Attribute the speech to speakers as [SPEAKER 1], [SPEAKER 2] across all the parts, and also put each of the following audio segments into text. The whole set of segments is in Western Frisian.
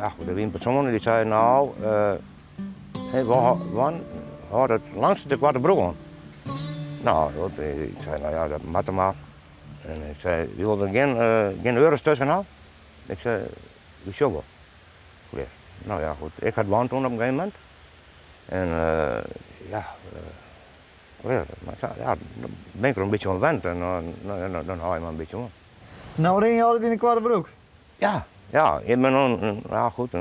[SPEAKER 1] Ja, goed, der wie in persoan dy sei, no, wan hâldt it langste de koarte broek oan. No, ik sei, no ja, dat moat der mar. En ik sei, wy wolle der gjin, gjin euro's tusken ha. Ik sei, wy sjogge wol. Klear. No ja, goed, ik ha it wûn toen op in gegeven momint. En ja, klear. Mar sa, ja, dan bin ik der in bytsje oan wend en dan hâld je mar in bytsje oan.
[SPEAKER 2] No rin je altyd yn in koarte broek?
[SPEAKER 1] Ja, ja, ik bin dan, ja goed,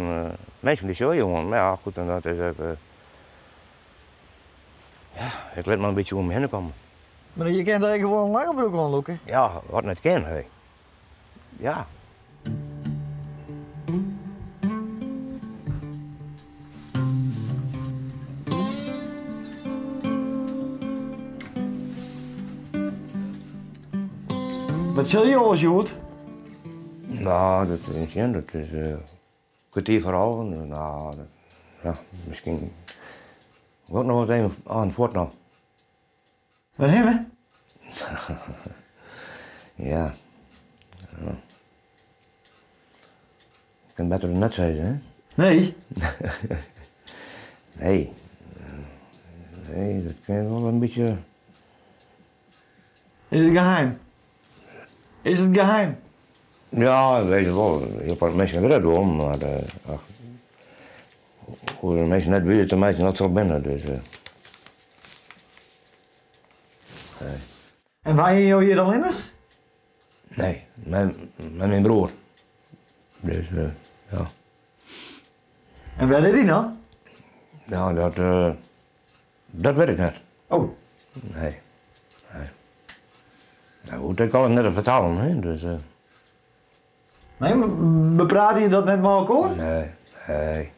[SPEAKER 1] minsken dy sjogge je oan, mar ja goed, en dat is ek, ja, ik lit mar in bytsje oer my hinne komme.
[SPEAKER 2] Mar je kinne toch ek gewoan in lange broek oanlûke?
[SPEAKER 1] Ja, wat net kin, hé. Ja.
[SPEAKER 2] Wat sille je oars hjoed?
[SPEAKER 1] No, dat is sjen, dat is kertier foar alven. No, ja, miskien wol ik noch wat even oan fuort noch.
[SPEAKER 2] Wêrhinne?
[SPEAKER 1] Ja. Ja. Ik kin better net sizze, hè?
[SPEAKER 2] Nee.
[SPEAKER 1] Nee. Nee, dat kin wol in bytsje.
[SPEAKER 2] Is it geheim? Is it geheim?
[SPEAKER 1] Ja, ik weet it wol. Hiel part minsken witte it wol, mar ach, hoege de minsken net wider te meitsjen dat se al binne. Dus, nee.
[SPEAKER 2] En wenje jo hjir allinnich?
[SPEAKER 1] Nee, mei myn broer. Dus ja.
[SPEAKER 2] En wêr is dy dan?
[SPEAKER 1] Nou, dat, dat wit ik net.
[SPEAKER 2] Oh.
[SPEAKER 1] Nee. Nee. Nou goed, ik kan it net te fertellen, hè, dus.
[SPEAKER 2] Nee, mar beprate je dat net mei elkoar?
[SPEAKER 1] Nee, nee.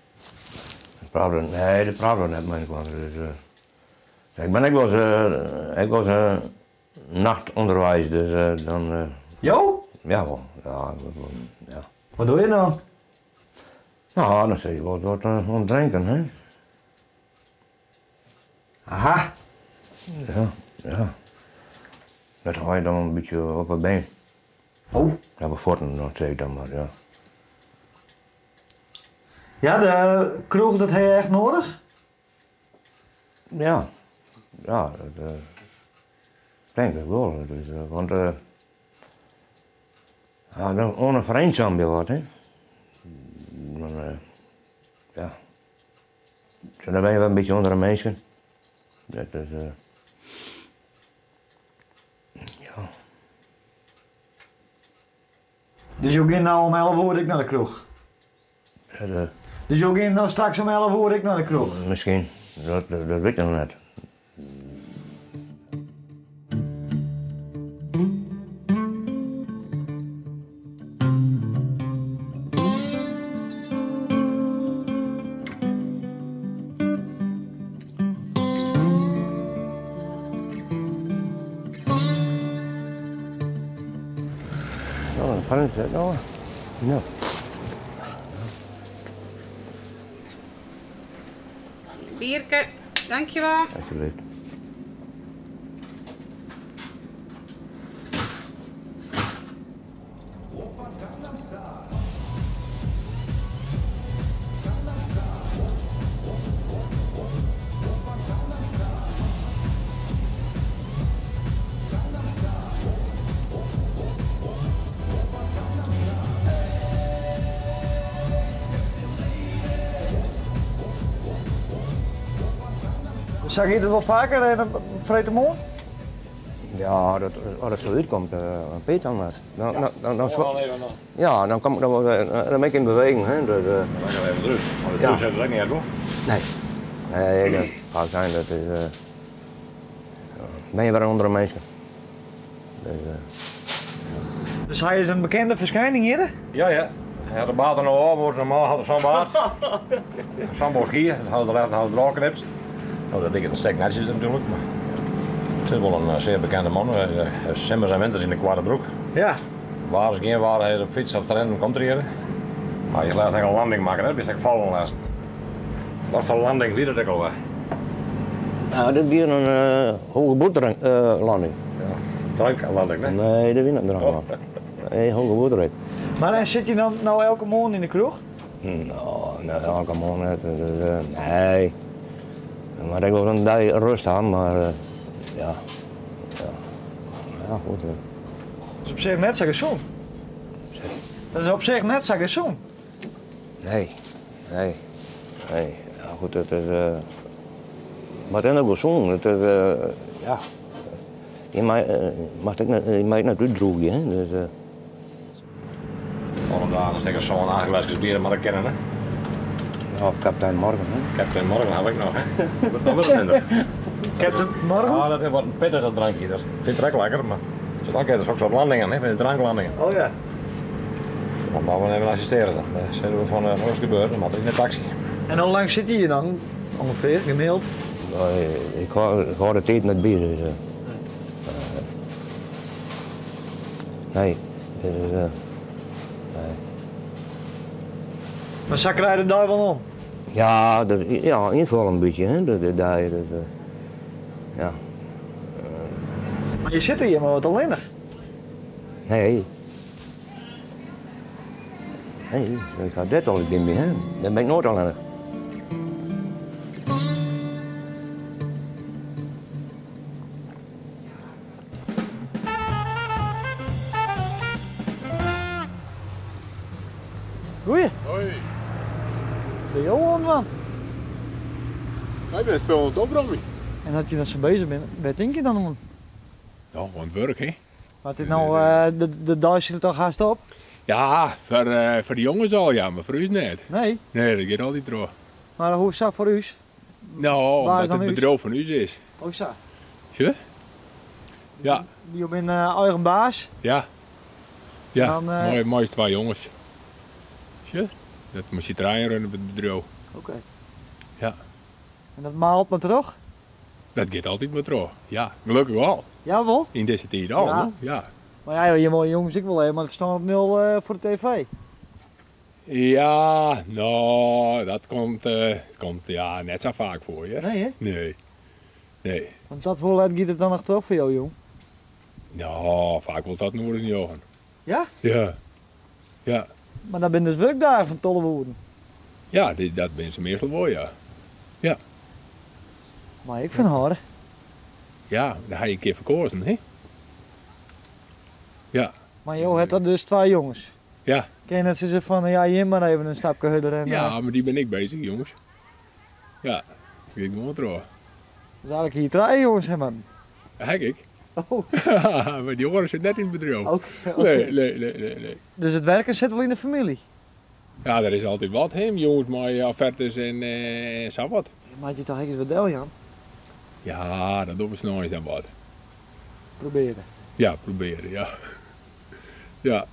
[SPEAKER 1] Dat prate we, nee, dat prate we net mei elkoar. Dus, ik bin ek wolris, ek wolris nacht ûnderweis, dus dan.
[SPEAKER 2] Jo?
[SPEAKER 1] Ja wol, ja, ja.
[SPEAKER 2] Wat dogge je dan?
[SPEAKER 1] No, dan sit je wol wat oan it drinken, hè.
[SPEAKER 2] Aha.
[SPEAKER 1] Ja, ja. Dat hâld je dan in bytsje op 'e been.
[SPEAKER 2] Oh.
[SPEAKER 1] Op 'e fuotten, dan sis ik dan mar, ja.
[SPEAKER 2] Ja, de kroech dat ha je echt noadich?
[SPEAKER 1] Ja, ja, dat tink ik wol. Dus, want ja, dan oan in fereensambje wat, hè. Dan, ja. Dan ben je wer in bytsje ûnder de minsken. Dat is, ja.
[SPEAKER 2] Dus jo gean no om 11 oere ek nei de kroech?
[SPEAKER 1] Dat,
[SPEAKER 2] Dus jo gean no straks om 11 oere ek nei de kroech?
[SPEAKER 1] Miskien, dat, dat wit ik noch net.
[SPEAKER 3] Bierke, dankjewol.
[SPEAKER 1] Alsjeblieft.
[SPEAKER 2] Sa giet it wol faker en op freedtemoarn?
[SPEAKER 1] Ja, dat, as it sa útkomt, dan piet dan net. Dan, dan, dan, dan, ja, dan kom ik dan, dan bin ik yn beweging. Hè, dus,
[SPEAKER 4] Dan ben ik even derút. Want de thús is ek net, hoor.
[SPEAKER 1] Nee. Nee, dat gaat zijn, dat is. Ben je wer ûnder de minsken. Dus,
[SPEAKER 2] Dus hy is in bekende ferskining hjir?
[SPEAKER 4] Ja, ja. Hy hat de baard der no ôf, oars normaal hat er sa'n baard. Sa'n bosk hier, dat hat er letter hat er derôf knipt. No, dat liket in stik netsjes natuerlik, mar it is wol in sear bekende man. Hy is simmers en winters yn de koarte broek.
[SPEAKER 2] Ja.
[SPEAKER 4] Waar is gjin waar, hy is op fyts of te rinnen, komt er hjir. Mar hy lêst ek in landing makke, net bist ek fallen lêsten. Wat foar landing wie dat ek alwer?
[SPEAKER 1] Nou, dit wie in hoge boetlanding.
[SPEAKER 4] Ja, dranklanding, ne?
[SPEAKER 1] Nee, dat wie net in dranklanding. Nee, hoge boetrek.
[SPEAKER 2] Mar en sit je dan no elke moarn yn de kroech?
[SPEAKER 1] No, nee, elke moarn net. Nee. Mar ik wol in dei rêst ha, mar ja. Ja, ja goed.
[SPEAKER 2] Dat is op sich net sa gesûn. Dat is op sich net sa gesûn.
[SPEAKER 1] Nee, nee, nee. Ja, goed, it is. Mar it is ek gesûn. It is, ja. Je mei, moatst ek net, je mei ek net útdroegje, hè. Dus.
[SPEAKER 4] Alle dagen in stik of sân, acht gleskes bier, dat moat ek kinne, hè?
[SPEAKER 1] Ja, of Kaptein Morgan, hè?
[SPEAKER 4] Kaptein Morgan haw ik noch. Dat wurdt minder.
[SPEAKER 2] Captain Morgan?
[SPEAKER 4] Ja, dat is wat in pittiger drankje. Dat fynt er ek lekker, mar dan krijg je soks op landingen, hè, van die dranklandingen.
[SPEAKER 2] Oh ja.
[SPEAKER 4] Dan moatte we even assistearje dan. Dan sizze we fan, wat is der gebeurd? Dan moat er yn de taksy.
[SPEAKER 2] En hoe lang sit je hier dan ongeveer, gemiddeld?
[SPEAKER 1] Ik hâld de tiid net by, dus. Nee, dit is. Nee.
[SPEAKER 2] Mar sa krij je de dei wol om?
[SPEAKER 1] Ja, dat, ja, ynfal in bytsje, hè, de dei. Dat, ja.
[SPEAKER 2] Mar je sitte hjir mar wat allinnich.
[SPEAKER 1] Nee. Nee, ik ha dit altyd by my, hè. Dan bin ik noait allinnich.
[SPEAKER 2] Goeie.
[SPEAKER 5] Hoi.
[SPEAKER 2] Bin jo oan dwaan?
[SPEAKER 5] Wy binne spul oan it opromjen.
[SPEAKER 2] En as je dan sa bezich binne, wêr tink je dan oan?
[SPEAKER 5] No, oan it wurk, hè.
[SPEAKER 2] Mar it is no, de dei sit der toch hast op?
[SPEAKER 5] Ja, foar de jonges al ja, mar foar ús net.
[SPEAKER 2] Nee?
[SPEAKER 5] Nee, dat giet altyd troch.
[SPEAKER 2] Mar hoe sa foar ús?
[SPEAKER 5] No,
[SPEAKER 2] Wa is
[SPEAKER 5] omdat
[SPEAKER 2] dan
[SPEAKER 5] it
[SPEAKER 2] ús?
[SPEAKER 5] bedriuw fan ús is.
[SPEAKER 2] Oh sa.
[SPEAKER 5] Sjoch? Ja.
[SPEAKER 2] Jo binne eigen baas?
[SPEAKER 5] Ja. Ja,
[SPEAKER 2] Dan,
[SPEAKER 5] mei, mei ús twa jonges. Sjoch? Dat mei syn trijen runne we it bedriuw.
[SPEAKER 2] Oké.
[SPEAKER 5] Ja.
[SPEAKER 2] En dat maalt mar troch?
[SPEAKER 5] Dat giet altyd mar troch, ja. Gelokkich wol.
[SPEAKER 2] Ja, wol?
[SPEAKER 5] Yn dizze tiid al,
[SPEAKER 2] Ja.
[SPEAKER 5] ja.
[SPEAKER 2] Mar ja, je wolle jonges ek wol even mei it ferstân op nul foar de TV.
[SPEAKER 5] Ja, no, dat komt, komt ja, net sa faak foar, hear.
[SPEAKER 2] Nee, hè?
[SPEAKER 5] Nee. Nee.
[SPEAKER 2] Want dat hoe let giet it dan noch troch foar jo, jong?
[SPEAKER 5] No, faak wol tot in oere as njoggen.
[SPEAKER 2] Ja?
[SPEAKER 5] Ja. Ja.
[SPEAKER 2] Mar dat binne dus wurkdagen fan 12 oeren?
[SPEAKER 5] Ja, dat binne se meastal wol, ja. Ja.
[SPEAKER 2] Mei ik fan hâlde.
[SPEAKER 5] Ja, dêr ha je in kear foar koazen, hè? Ja.
[SPEAKER 2] Mar jo hat dan dus twa jonges?
[SPEAKER 5] Ja.
[SPEAKER 2] Kin je net sizze fan, ja, jim mar even in stapke hurder en...
[SPEAKER 5] Ja, mar dy binne ek bezich, jonges. Ja, dat giet gewoan troch.
[SPEAKER 2] Dus eigenlik hie je trije jonges ha moatten?
[SPEAKER 5] Ha ik ek.
[SPEAKER 2] Oh.
[SPEAKER 5] Mar dy oare sit net yn it bedriuw.
[SPEAKER 2] Oké, oké.
[SPEAKER 5] Nee, nee, nee, nee, nee.
[SPEAKER 2] Dus it werken sit wol yn de famylje?
[SPEAKER 5] Ja, der is altyd wat, hè. Jonges mei offertes en sa wat.
[SPEAKER 2] Moat je toch ek ris wat deljaan?
[SPEAKER 5] Ja, dat dogge we sneins dan wat.
[SPEAKER 2] Probeare.
[SPEAKER 5] Ja, probeare, ja. Ja.